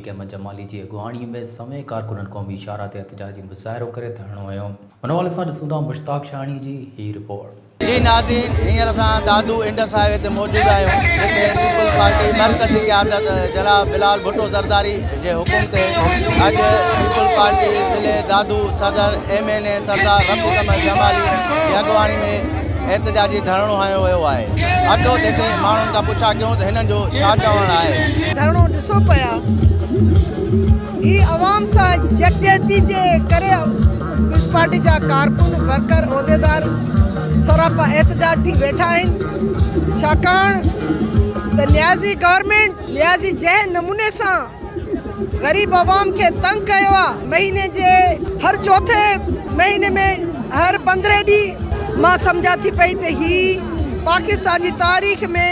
رفيق احمد جمالي جي اڳواڻي ۾ سوين ڪارڪنن قومي شاهراهه تي احتجاجي مظاهرو ڪري ڌرڻو هنيو. ان حوالي سان ڏسون ٿا مشتاق شاهاڻي جي هي رپورٽ. جي ناظرين هينئر اسان دادو انڊس هاء وي تي موجود آهيون جتي پيپلز پارٽي مرڪزي قيادت جناب بلال ڀٽو زرداري جي حڪم تي اڄ پيپلز پارٽي ضلعي دادو صدر M N A Sardar Rafiq Ahmed Jamali جي اڳواڻي ۾ احتجاجي ڌرڻو هنيو ويو آهي. اچو ته هتي ماڻهن کان پڇا ڪيون ته هنن جو ڇا چوڻ آهي. ڌرڻو ڏسو پيا هي عوام سان يڪجهتي جي ڪري پيپلز پارٽي جا ڪارڪن ورڪر عهديدار سراپا احتجاج ٿي ويٺا آهن ڇاڪاڻ ته نيازي گورنمينٽ نيازي جنهن نموني سان غريب عوام کي تنگ ڪيو آ مهيني جي هر چوٿين مهيني ۾ هر پندرهين ڏينهن مان سمجهان ٿي پئي ته هي پاڪستان جي تاريخ ۾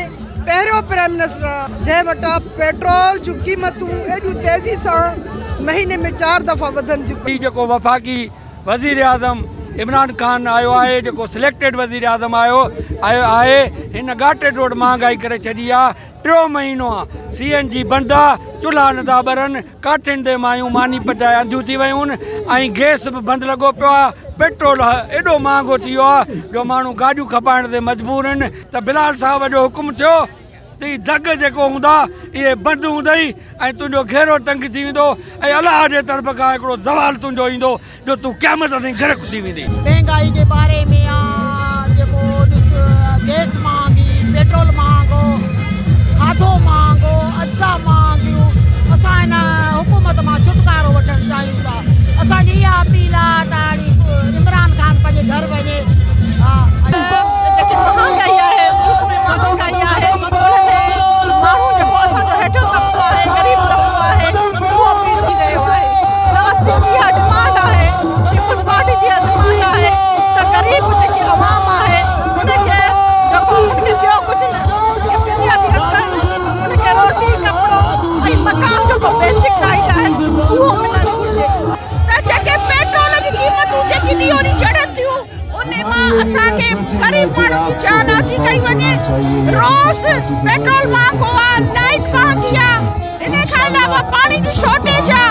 پهريون پرائم منسٽر آ جنهن وٽان پيٽرول جون قيمتون ايڏيون تيزي سان مهيني ۾ 4 دفعا وڌن ٿيون. هي جيڪو وفاقي وزيراعظم عمران خان آيو آهي جيڪو سليڪٽيڊ وزيراعظم آيو آيو آهي هن ڳاٽي ٽوڙ مهانگائي ڪري ڇڏي آ ٽيون مهينو آ سي اين جي بند آ چلها نٿا ٻرن ڪاٺين تي مايون ماني پچائي انڌيون ٿي ويون ۽ گئس به بند لڳو پيو آ پيٽرول ايڏو مهانگو ٿي ويو آ جو ماڻهو گاڏيون کپائڻ تي مجبور آهن ته بلال صاحب جو حڪم ٿيو ته هي دڳ جيڪو هوندا اهي بند هوندئي ۽ تنهنجو گهيرو تنگ ٿي ويندو ۽ الله جي طرف کان هڪڙو زوال تنهنجو ايندو جو تون قيامت تائين غرق ٿي ويندين. مهنگائي جي باري ۾ آ جيڪو ڏس گئس مهانگي پيٽرول مهانگو کاڌو مهانگو اجزا مهانگيون اسان هن حڪومت مان ڇوٽڪارو وٺڻ چاهيون ٿا اسان جي اها اپيل آ ته هاڻي عمران خان پنهنجي گهر وڃي ها. جيڪي مهانگائي آهي ملڪ ۾ مهانگائي آهي ان تي ماڻهو جيڪو اسان جو هيٺيون طبقو آهي غريب طبقو آهي اهو پيڙجي رهيو آهي ته اسين جي اها ڊمانڊ آهي پيپلز پارٽي جي اها ڊمانڊ آهي ته غريب جيڪي عوام آهي ان کي جيڪو ان کي ٻيو ڪجهه نه ان کي بنيادي حق آهن ان کي روٽي ڪپڙو ۽ مڪان جيڪو بيسڪ رائيٽ آهي اهو ملڻ گهرجي. ته جيڪي پيٽرول جون قيمتون جيڪي ڏينهون ڏينهن چڙهن ٿيون ان مان اسان کي غريب ماڻهن جي جان آجي ڪئي وڃي روز پيٽرول مهانگو آ لائيٽ مهانگي آ ان کان علاوه پاڻي جي شارٽيج آ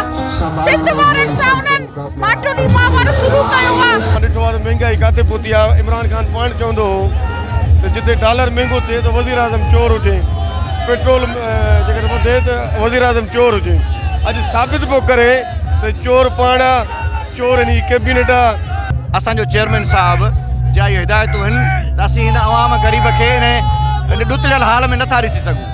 سنڌ وارن سان انهن ماٽولي مان وارو شروع ڪيو آ. ڏٺو آ ته مهنگائي ڪاٿي پهتي آ عمران خان پاڻ چوندو هو ته جتي ڊالر مهنگو ٿئي ته وزيراعظم چور هجي پيٽرول جيڪڏهن وڌي ته وزيراعظم چور هجي اڄ ثابت پيو ڪري ته چور پاڻ آ چور هن جي ڪيبينيٽ آ. اسان جو چيئرمين صاحب جا اهي هدايتون هن ته اسين هن عوام غريب کي ان ڏتڙيل حال ۾ نٿا ڏسي سگهون.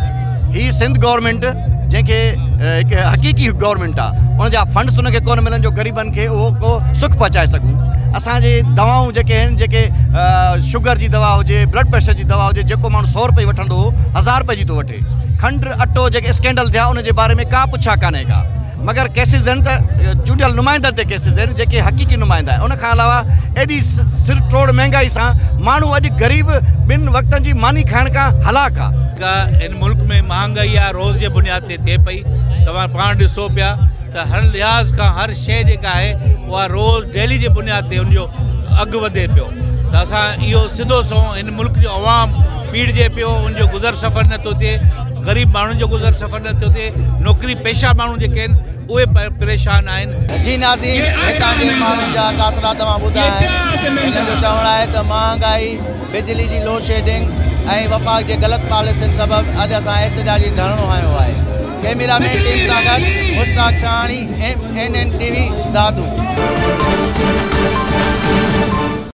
هي سنڌ گورنمينٽ جنهن کي هڪ حقيقي گورنمينٽ آ ان جا فنڊس ان کي ڪونه ملن جو غريبن کي اهو ڪو سک پهچائي سگهون. اسان جي دوائون جيڪي هن جيڪي شگر جي دوا هجي بلڊ پريشر جي دوا هجي جيڪو ماڻهو 100 روپئي وٺندو هو 1000 روپئي جي ٿو وٺي. کنڊ اٽو جيڪي اسڪينڊل ٿيا ان جي باري ۾ ڪا پڇا ڪانهي ڪا. مگر ڪيسز آهن ته چونڊيل نمائندن تي ڪيسز آهن جيڪي حقيقي نمائندا آهن ان کان علاوه ايڏي سر ٽوڙ مهنگائي سان ماڻهو اڄ غريب ٻن وقتن جي ماني کائڻ کان هلاڪ آ. جيڪا هن ملڪ ۾ مهانگائي آ روز جي بنياد تي ٿئي پئي توهان پاڻ ڏسو پيا ته هر لحاظ کان هر شيء جيڪا آهي اها روز ڊيلي جي بنياد تي ان جو اگهه وڌي پيو ته اسان اهو سڌو سنئون هن ملڪ جو عوام پيڙجي پيو ان جو گذر سفر نٿو ٿئي غريب ماڻهن جو گذر سفر نٿو ٿئي نوڪري پيشه ماڻهو جيڪي آهن اهي پريشان آهن. جي ناظرين هتان جي ماڻهن جا تاثرات توهان ٻڌا آهن هنن جو چوڻ آهي ته مهانگائي، بجلي جي لوڊشيڊنگ ۽ وفاق جي غلط پاليسين سبب اڄ اسان احتجاجي ڌرڻو هنيو آهي. ڪئميرا مين ٽيم سان گڏ Mushtaq Shahani, M N N T V, Dadu.